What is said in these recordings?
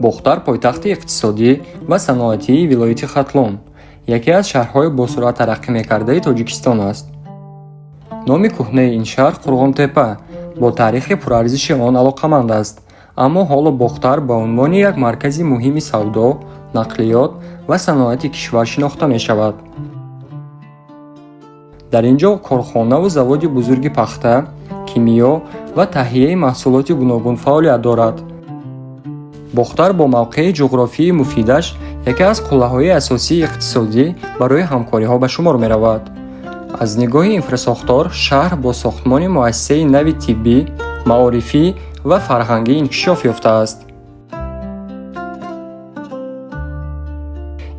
Бохтар пойтахти иқтисодӣ ва саноатии вилояти Хатлон, яке аз шаҳрҳои босуръат тараққӣ мекардаи Тоҷикистон аст. Номи кӯҳнаи ин шаҳр Қурғонтепа бо таърихи пурарзиши он алоқаманд аст, аммо ҳоло Бохтар ба унвони як маркази муҳими савдо, нақлиёт ва саноати кишвар шинохта мешавад. Дар ин ҷо корхонаву заводи бузурги пахта, кимиё ва таҳияи маҳсулоти гуногун фаъолият дорад. Бохтар бо мавқеи ҷуғрофии муфидаш яке аз қуллаҳои асосии иқтисодӣ барои ҳамкориҳо ба шумор меравад. Аз нигоҳи инфрасохтор шаҳр бо сохтмони муассисаи нави тиббӣ, маорифӣ ва фарҳангӣ инкишоф ёфтааст.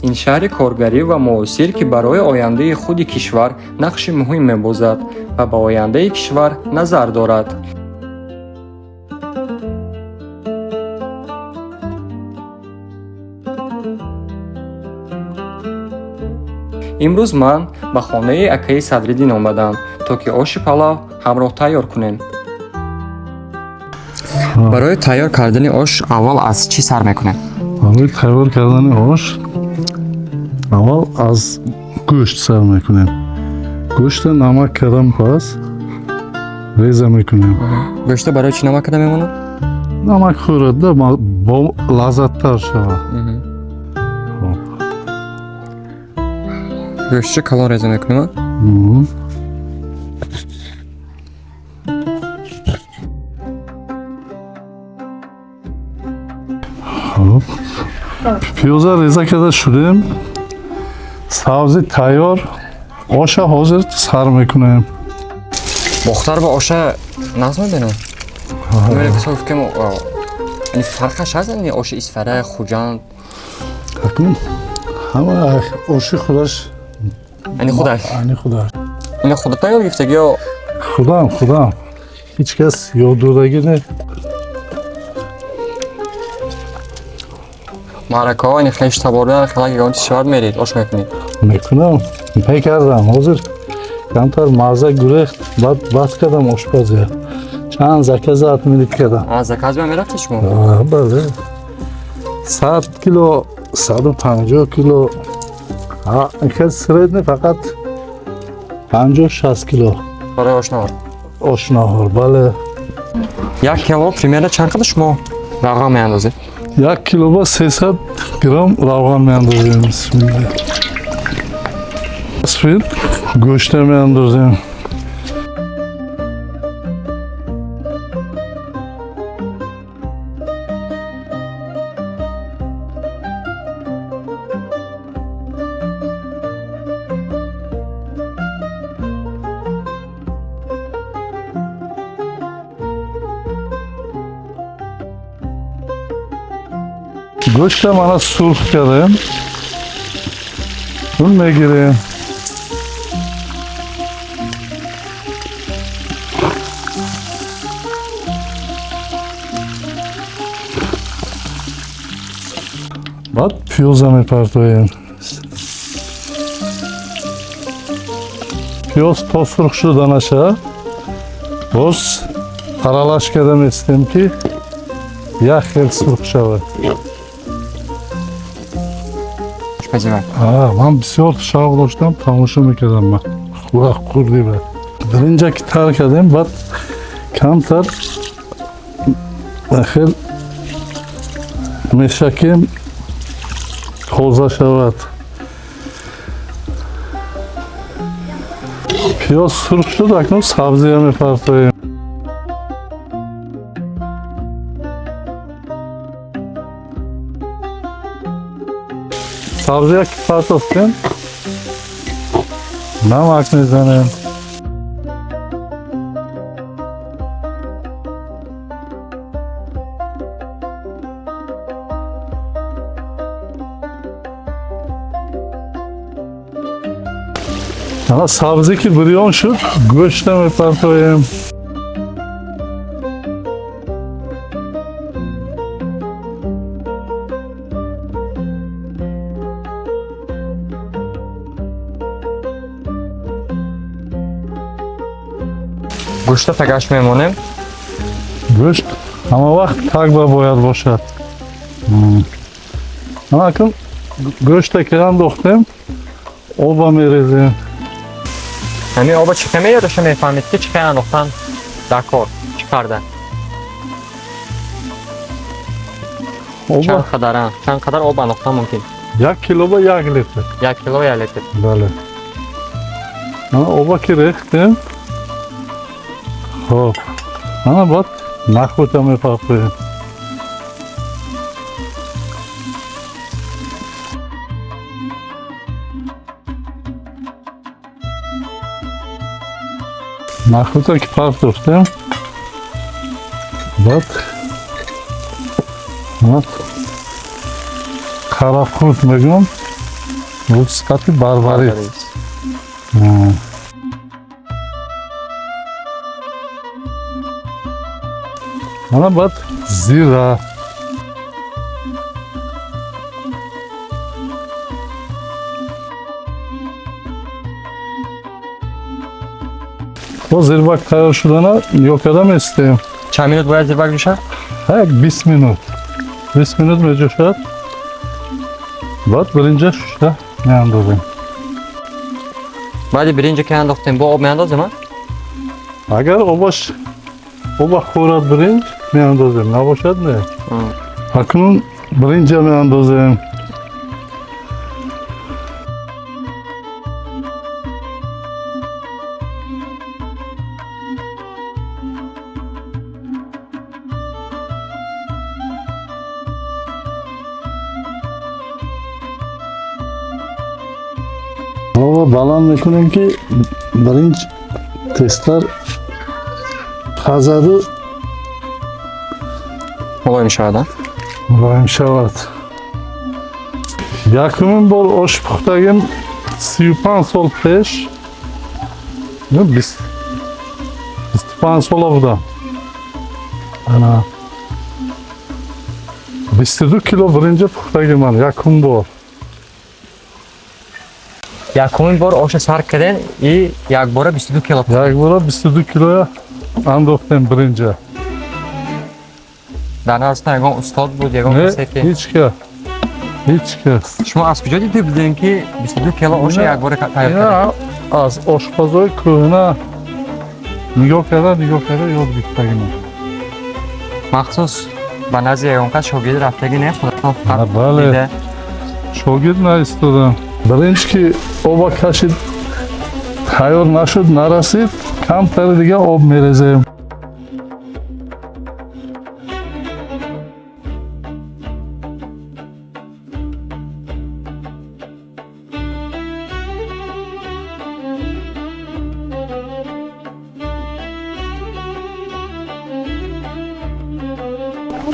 Ин шаҳри коргарӣ ва муосир, ки барои ояндаи худи кишвар нақши муҳим мебозад ва ба ояндаи кишвар назар дорад. Имрӯз ман ба хонаи акаи Садриддин омадам, то ки оши палав ҳамроҳ тайёр кунем. Барои тайёр кардани ош аввал аз чӣ сар мекунем? Барои тайёр кардани ош аввал аз гӯшт сар мекунем. Гӯшта намак кардам, пас реза мекунем. Гӯшта барои чӣ намак карда мемонад? Намак хӯрад да, бо лаззаттар шавад. Хоб. Гӯштча калон реза мекунем, а? Мгм. Хоб. Пиёза реза карда шудем. Сабзи тайёр. Оша ҳозир сар мекунем. Бохтар ба оша нағз мебинам. Гуфтем, яъне фарқаш ҳаст, яъне оши Исфара, Хуҷанд? Акнун ҳама оши худаш. Яъне худаш. Ани худаш. Ина худатон ёд гирифтагӣ ё? Худам, худам. Ҳеҷ кас ёд додагӣ не. Маъракаҳо, яъне хештаборӣ, хелак ягон чиз шавад, меред ош мекунед? Мекунам, мекардам. Ҳозир камтар мазза гурехт, баъд бас кардам ошпазия. Чанд заказа отменить кардам. А, заказ ба мерафтед шумо? А, бале. 100 кило, 150 кило. Хел средний фақат 50-60 кило. Барои ошнаҳор? Ошнаҳор, бале. 1 кило примерно чанд қадар шумо равған меандозед? 1 кило ба 300 грамм равған меандозем. Бисмилла. Сфил гӯшта меандозем. Гӯшта мана сурх кардем. Нун мегирем. Баъд пиёза мепартоем. Пиёз то сурх шуданаша боз аралаш карда местем, ки як хел сурх шавад. Ошпазива. А, ман бисёр шавқ доштам, тамошо мекардам ман. Хӯрдиба. Биринҷа ки тар кардем, баъд камтар хел мешакем, тоза шавад. Пиёз сурх шуд, акнун сабзия мепартоем. Сабзия ки партофтем, намак мезанем. Ана сабзӣ ки бирён шуд, гӯшта мепартоем. Гӯшта тагаш мемонем? Гӯшт ҳама вақт таг ба бояд бошад. Акун гӯшта ки андохтем, оба мерезем. Ҳамин оба чӣ хел меёдаша, мефаҳмед, ки чӣ хел андохтан дар кор, чӣ карда? Оба. Чанд қадар, чанд қадар об андохтан мумкин? 1 кило ба 1 литр. 1 кило 1 литр. Бале. Ана, оба ки рехтем, хоб, ана, баъд нахӯта мепартоем. Нахӯта ки партофтем, баъд ана қарақурт мегӯям, бу сифати барбарис. Ана, баъд зира. То зирбак тайёр шудана нигоҳ карда местем. Чанд минут бояд зирбак ҷӯшад? Як 20 минут, 20 минут меҷӯшад, баъд биринҷа шушта меандозем. Баъди биринҷа ки андохтем, бо об меандозем, а? Агар обаш оба хӯрад, биринҷ меандозем, набошад, не. Акнун биринҷа меандозем. Оба баланд мекунем, ки биринҷ тезтар пазаду Мулоим шавад, а? Мулоим шавад. Якумин бор ош пухтагим 35 сол пеш, ну, 25 сола будам. Ана, 22 кило биринҷа пухтагиман якум бор. Якумин бор оша сар карден и якбора 22 кило? Якбора 22 килоя андохтем биринҷа. Дар наздатон ягон устод буд, ягон Не, касе ки? Ҳеҷ кас, ҳеҷ кас. Шумо аз куҷо дида будем, ки 22 кило оша якбора тайёр кардем? Ина аз ошпазои кӯҳна нигоҳ карда ёд гирифтагиман. Махсус ба назди ягон кас шогирд рафтагӣ не, худатон фақат Бале. дида? Шогирд наистодам. Биринҷ ки оба кашид, тайёр нашуд, нарасид, камтари дига об мерезем.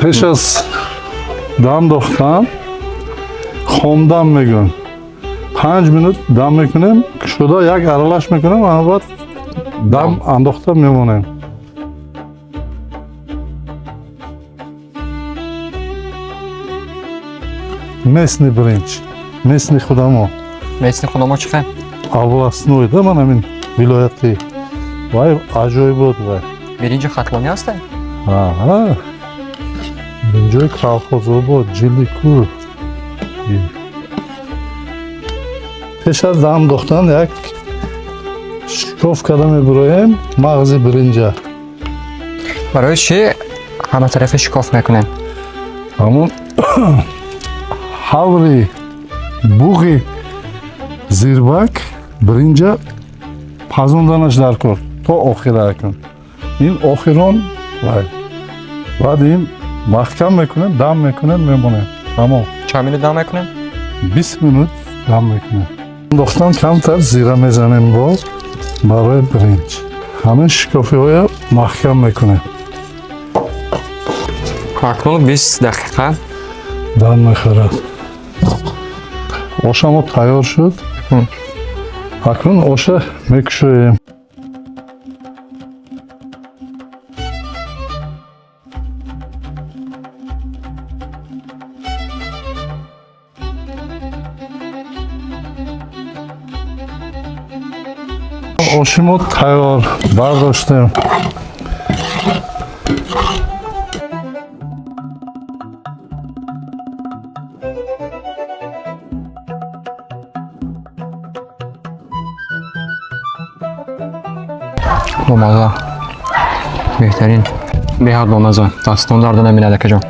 Пеш аз дам дохтан хомдам мегӯям, 5 минут дам мекунем, шуда як аралаш мекунем, ана, баъд дам андохта мемонем. Местный биринҷ, местный худамо. Местный худамо чӣ хел? Областной да, ман ҳамин вилоятӣ, вай аҷоибот вай. Биринҷи хатлонӣ ҳаста? Аҳа, биринҷои Колхозобод, Ҷиликӯ. Пеш аз дам дохтан як шикоф карда мебуроем мағзи биринҷа. Барои чӣ ҳама тарафи шикоф мекунем? Ҳамун ҳаври буғи зирбак биринҷа пазонданаш дар кор то охира. Акун ин охирон вай, баъд ин маҳкам мекунем, дам мекунем, мемонем, тамом. Чанд минут дам мекунем? 20 минут дам мекунем. Андохтан камтар зира мезанем боз барои биринҷ. Ҳамин шикофиҳоя маҳкам мекунем. Акнун 20 дақиқа дам мехӯрад. Ошамо тайёр шуд. Акнун оша мекушоем. Оши мо тайёр, бардоштем. Бомаза, беҳтарин, беҳад бомаза. Дастон дарда намебинад, акаҷон.